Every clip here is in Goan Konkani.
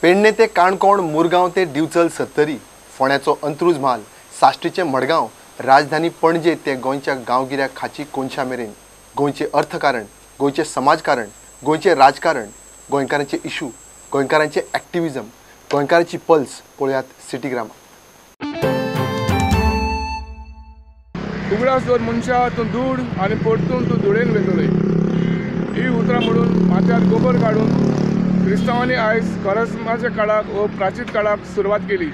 पेडणे ते काणकोण, मुरगांव ते दिवचल सत्तरी, फोंड्याचो अंत्रुज म्हाल, साश्टीचें मडगांव, राजधानी पणजे ते गोंयच्या गांवगिऱ्या खाची कोनशा मेरेन गोंयचें अर्थकारण, गोंयचें समाजकारण, गोंयचें राजकारण, गोंयकारांचे इशू, गोंयकारांचें एक्टिविजम, गोंयकारांची पल्स पळयात सिटीग्रामा. उगडास दवर मनशा तूं दूड आनी परतून तूं धुळेन वेतले ही उतरां म्हणून माथ्यार गोबर काडून क्रिस्तांवांनी आयज करस्माच्या काळाक व प्राचीन काळाक सुरवात केली.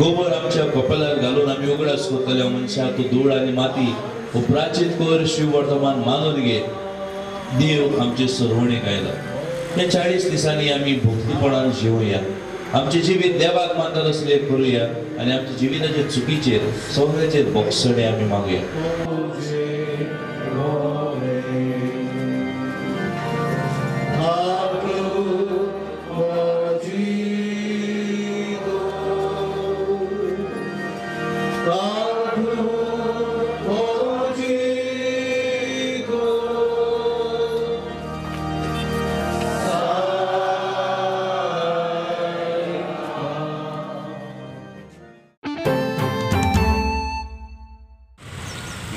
गोबर आमच्या कपेलार घालून आमी उगडास करतले मनशा तूं धूळ आनी माती हो प्राचीन कर शिव वर्तमान मानून घे देव आमचे सरवणेक आयला. ह्या 40 दिसांनी आमी भक्तीपणान जिवया, आमचें जिवीत देवाक मानता तसलें करुया आनी आमच्या जिविताचे चुकीचेर सगळ्याचेर बोगसणे आमी मागुया.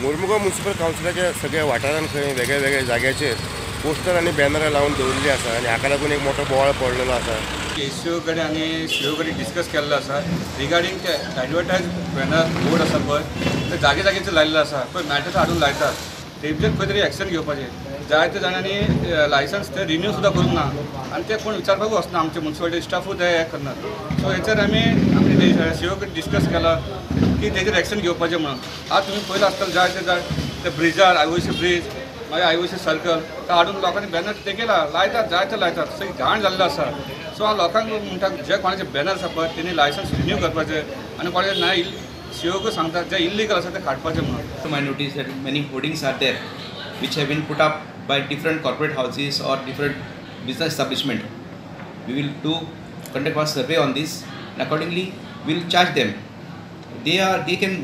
मुरमुगांव म्युनिसिपल कावन्सिलाच्या सगळ्या वाठारांत खंय वेगळ्या वेगळ्या जाग्याचेर पोस्टर आनी बॅनरां लावन दवरिल्लीं आसा आनी हाका लागून एक मोठो बोवाळ पडलेलो आसा. एसीओ कडेन आनी सीओ कडेन डिस्कस केल्लो आसा रिगार्डींग ते एडवर्टायज बॅनर बोर्ड आसा पळय ते जागे जागेचेर लायिल्लो आसा पळय मेळटा हाडून लायतात तेजेर खंय तरी एक्शन घेवपाचें. जायते जाणांनी लायसन्स ते रिन्यू सुद्दां करूंक ना आनी ते कोण विचारपाकूच वचना, आमचे म्युनिसिपालिटी स्टाफूच ते हें करनात. सो हेचेर आमी आमचे सीओ कडेन डिस्कस केला की तेजेर एक्शन घेवपाचें म्हणून. आज तुमी पयलें आसतलें जायते जाय ते ब्रिजार आयओसी ब्रीज मागीर आयओसी सर्कल ते हाडून लोकांनी बॅनर तेकेला लायतात, जायते लायतात, सगळी घाण जाल्लो आसा. सो हांव लोकांक म्हणटा जे कोणाचे बॅनर आसा पळय तेणी लायसन्स रिन्यू करपाचें आनी कोणाचे ना सीओक सांगता जे इल्लीगल आसा ते काडपाचें म्हणून. I notice that many hoardings are there which have been put up by different corporate houses or different business establishment. We will do conduct one survey on this and accordingly we will charge them. They can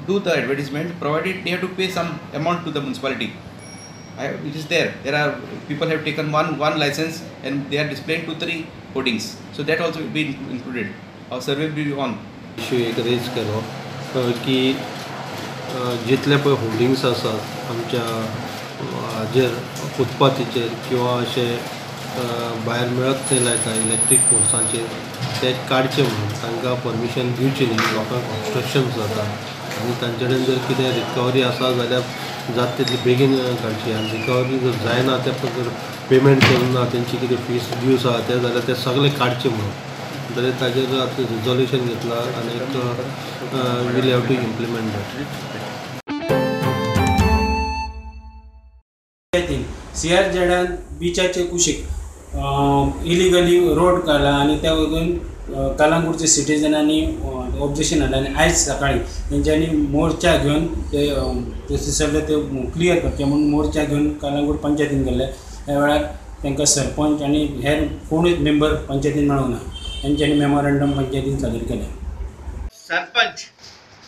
do the advertisement provided they have to pay some amount to the municipality. It is there. There are people have taken one license and they are displaying 2-3 hoardings. So that also will be included. Our survey will be on. Issue एक रेज केलो की जितले पळय होर्डिंग्स आसात आमच्या हाजेर फुटपाथीचेर किंवा अशे भायर मेळत थंय लायता इलेक्ट्रीक पोल्सांचेर ते काडचे म्हणून तांकां परमिशन दिवचें न्ही, लोकांक ऑब्स्ट्रक्शन जाता आनी तांचे कडेन जर कितें रिकवरी आसा जाल्यार जाता तितली बेगीन काडची आनी रिकवरी जर जायना ते जर पेमेंट करूंक ना तेंची कितें फीस ड्यूस आसा ते जाल्यार ते सगळे काडचे म्हणून जाल्यार ताजेर आतां रिजोल्युशन घेतलां आनी एक we'll have to implement that. C R झेडान बिचाचे कुशीक इलिगली रोड काडला आनी त्या वयल्यान कलंगूटचे सिटीजनांनी ऑब्जेक्शन हाडलें आनी आयज सकाळी तेंच्यांनी मोर्चा घेवन ते सगळे ते क्लियर करचे म्हणून मोर्चा घेवन कलंगूट पंचायतीन गेल्ले. त्या वेळार तांकां सरपंच आनी हेर कोणूच मेंबर पंचायतीन मेळूंक ना. तेंच्यांनी मेमोरंडम पंचायतीन सादर केलें. Sarpanch,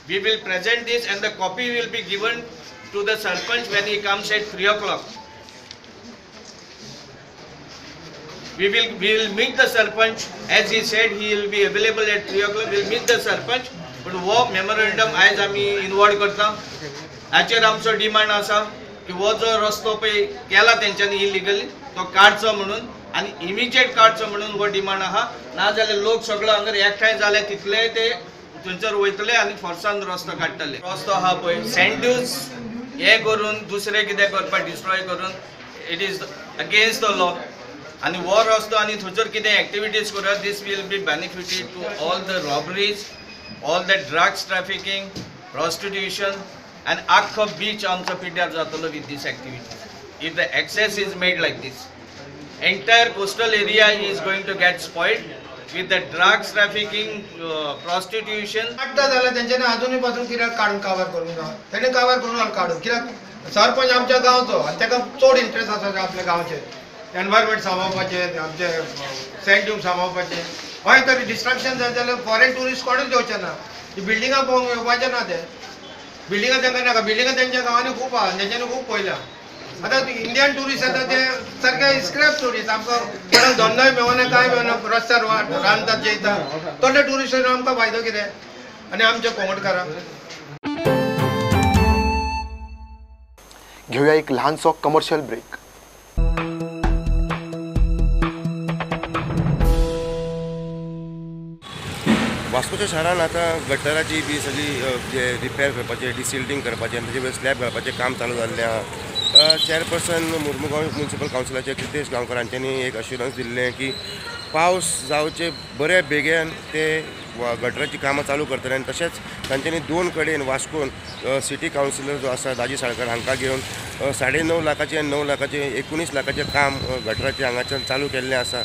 we will present this and the copy will be given to the sarpanch when he comes at 3 o'clock. We will meet the sarpanch. As he said, he will be available at 3 o'clock. We will meet the sarpanch. But wo memorandum आयज आमी इनवर्ड करता. हाचेर आमचो डिमांड आसा की हो जो रस्तो पळय केला तेंच्यांनी इलिगली तो काडचो म्हणून आनी इमिजिएट काडचो म्हणून हो डिमांड आहा. नाजाल्यार लोक सगळो हांगर एकठांय जाले तितले ते थंयसर वयतले आनी फोर्सान रस्तो काडटले. रस्तो आहा पळय सँड्यूज हे करून दुसरें कितें करपाक डिस्ट्रॉय करून it is against the law. आनी हो रस्तो आनी थंयसर कितें एक्टिविटीज करप this will be benefited to all the robberies, all the drugs trafficking, prostitution आनी आख्खो बीच आमचो पिड्ड्यार जातलो with these activities. if the access is made like this. Entire coastal area is going to get spoiled with the drugs trafficking, prostitution. आठदा जाल्यार तेंच्यांनी आजुनूय पासून कित्याक काडून काबार करूंक ना, तेणी काबार करून काडून कित्याक सरपंच आमच्या गांवचो आनी ताका चड इंट्रस्ट आसा आपल्या गांवचेर, एनवायरमेंट सांबाळपाचें, आमचे सँड ड्यून सांबाळपाचें. हय तरी डिस्ट्रक्शन जायत जाल्यार फॉरेन ट्युरिस्ट कोणूच येवचे ना, ती बिल्डिंगां पळोवंक येवपाचें ना, ते बिल्डिंगां तांकां नाका, बिल्डिंगां तेंच्या गांवांनी खूब आहा, तेंच्यांनी खूब पळयलां. आतां इंडियन ट्युरिस्ट येता ते सारके स्क्रॅप ट्युरिस्ट, आमकां कोणाक धंदोय मेळना, कांय मेळना, रस्त्यार रांदतात जेयता, तसले ट्युरिस्ट आमकां फायदो कितें आनी आमच्या कोंगटकारांक. घेवया एक ल्हानसो कमर्शियल ब्रेक. वास्कोच्या शारान आतां गटराची बी सगळी जे रिपेर करपाचें, डिसिल्टींग करपाचें आनी ताचे वयर स्लॅब घालपाचें काम चालू जाल्लें आहा. चेअरपर्सन मुर्मुगांव म्युनिसिपल कावन्सिलाचे रितेश गांवकर हांच्यांनी एक अश्युरन्स दिल्लें की पावस जावचे बरे बेगीन ते गटराची कामां चालू करतले आनी तशेंच तांच्यांनी दोन कडेन वास्कोन सिटी कावन्सिलर जो आसा दाजी साळकर हांकां घेवन 9.5 लाखाचें आनी 9 लाखाचें 19 लाखाचें काम गटराचें हांगाच्यान चालू केल्लें आसा.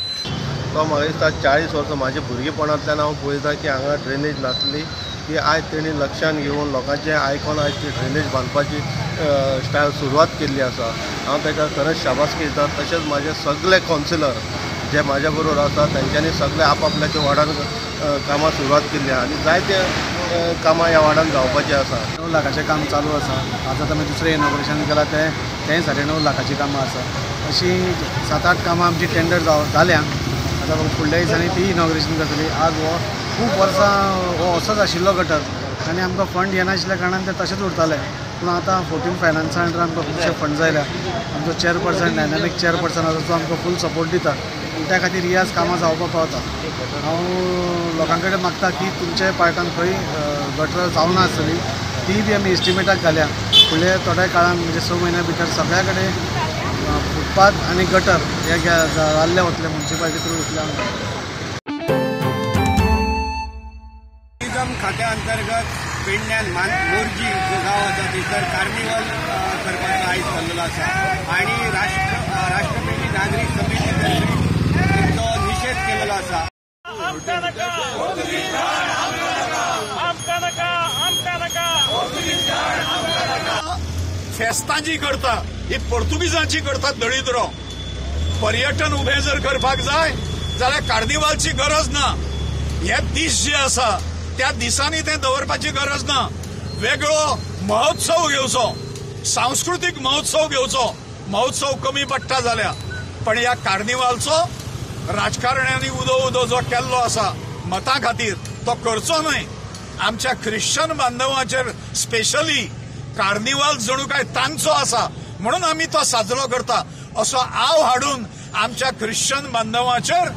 तो म्हाका दिसता 40 वर्सां म्हाज्या भुरगेपणांतल्यान हांव पळयता की हांगा ड्रेनेज नासली की आयज तेणी लक्षान घेवन लोकांचें आयकोन आयज ती ड्रेनेज बांदपाची स्टायल सुरवात केल्ली आसा. हांव ताका खरेंच शाबासकी दिता. तशेंच म्हाजे सगळे कावन्सिलर जे म्हाज्या बरोबर आसा तेंच्यांनी सगळे आपआपल्याच्या वार्डान कामां सुरवात केल्ली आसा आनी जायते कामां ह्या वार्डान जावपाचीं आसा. 9 लाखाचें काम चालू आसा. आतां आमी दुसरें इनॉग्रेशन केलां तें 9.5 लाखाचीं कामां आसा. अशीं 7-8 कामां आमची टेंडर जाल्या. आतां फुडल्या दिसांनी ती इनॉग्रेशन जातली. आज हो खूब वर्सां हो असोच आशिल्लो गटर आनी आमकां फंड येनाशिल्ल्या कारणान ते तशेंच उरताले. पूण आतां 14 फायनान्सा अंडर आमकां खुबशे फंड जायल्या. आमचो चेअरपर्सन डायनामीक चेअरपर्सन आसा तो आमकां फूल सपोर्ट दिता. त्या खातीर ही आज कामां जावपाक पावता. हांव लोकां कडेन मागता की तुमच्या पार्टान खंय गटर जावना आसतली ती बी आमी एस्टिमेटाक घाल्या. फुडल्या थोड्या काळान म्हणजे 6 म्हयन्या भितर सगळ्या कडेन फुटपाथ आनी गटर हे जाल्ले वतले म्युनिसिपालिटी थ्रू इतले आमकां. टुरिझम खात्या अंतर्गत पेडण्यान मोरजी जो गांव आसा थंयसर कार्निवल करपाचो आयज थारलेलो आसा आनी राष्ट्रप्रेमी नागरीक समिती तर्फे तेंचो निशेध केलेलो आसा. फेस्तां जी करता ही पोर्तुगीजांची करतात दळिद्रो. पर्यटन उबें जर करपाक जाय जाल्यार कार्निवालची गरज ना. हे दीस जे आसा त्या दिसांनी ते दवरपाची गरज ना. वेगळो महोत्सव घेवचो, सांस्कृतीक महोत्सव घेवचो. महोत्सव कमी पडटा जाल्यार पण ह्या कार्निवालचो राजकारण्यांनी उदो उदो जो केल्लो आसा मतां खातीर तो करचो न्हय. आमच्या ख्रिश्चन बांधवांचेर स्पेशली कार्निवाल जणू काय तांचो आसा म्हणून आमी तो साजरो करता असो आव हाडून आमच्या ख्रिश्चन बांधवांचेर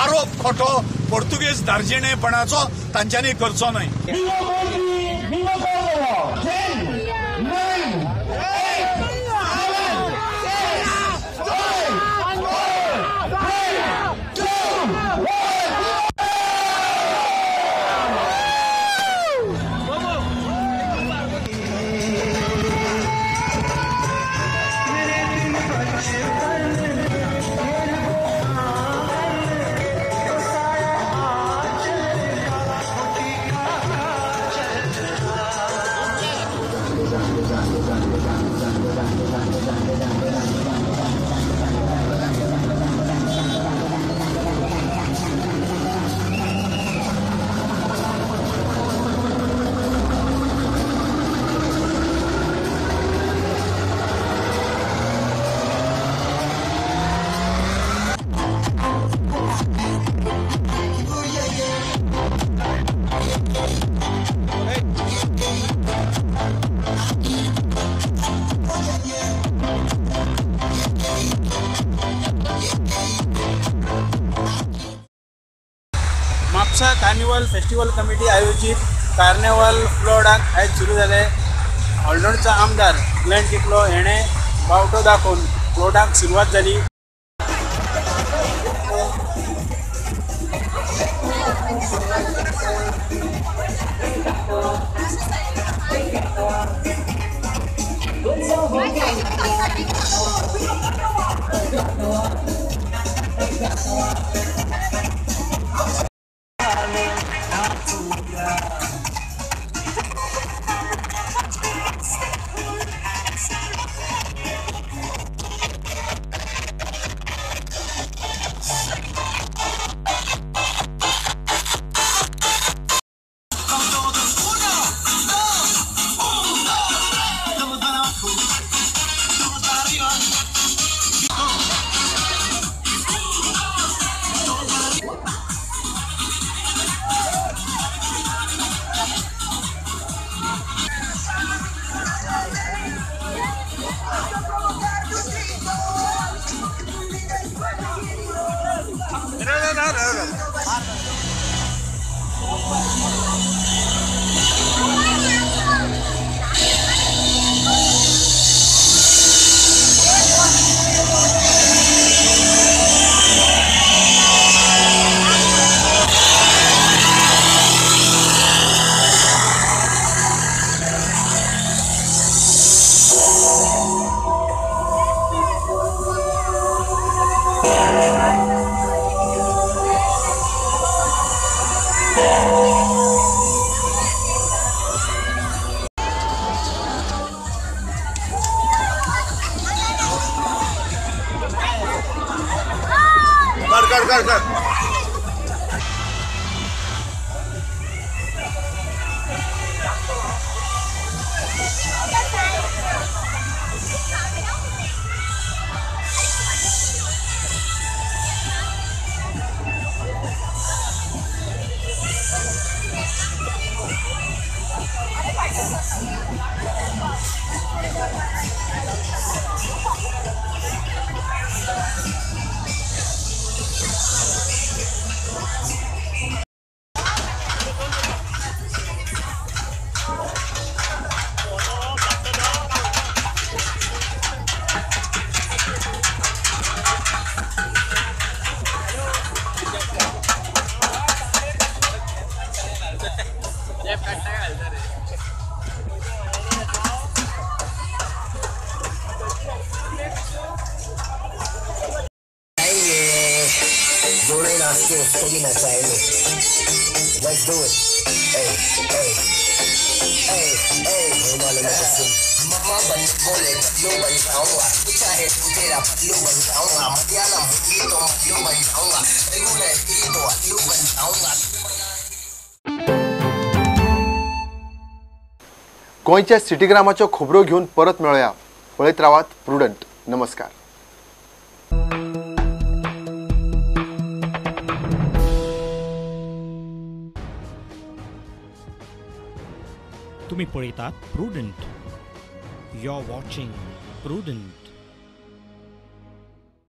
आरोप खोटो पोर्तुगीज धार्जिणेपणाचो तांच्यांनी करचो न्हय. म्हापसा कार्निवल फेस्टिवल कमिटी आयोजीत कार्निवल फ्लोडाक आयज सुरू जाले. हळदोणचो आमदार ग्लॅन टिकलो हेणें बावटो दाखोवन फ्लोडाक सुरवात जाली. Let's do it. Hey, hey, hey, hey. मम्मा बन बोले बदलू बन जाऊंगा, तू चाहे तू तेरा पतलू बन जाऊंगा, मलयालम होगी तो मल्लू बन जाऊंगा, तेलुगु रहेगी तो अल्लू बन जाऊंगा। गोंयच्या सिटीग्रामाच्यो खबरो घेवन परत मेळया. पळयत रावात प्रुडंट. नमस्कार. तुम्ही पळयतात Prudent. You are watching Prudent.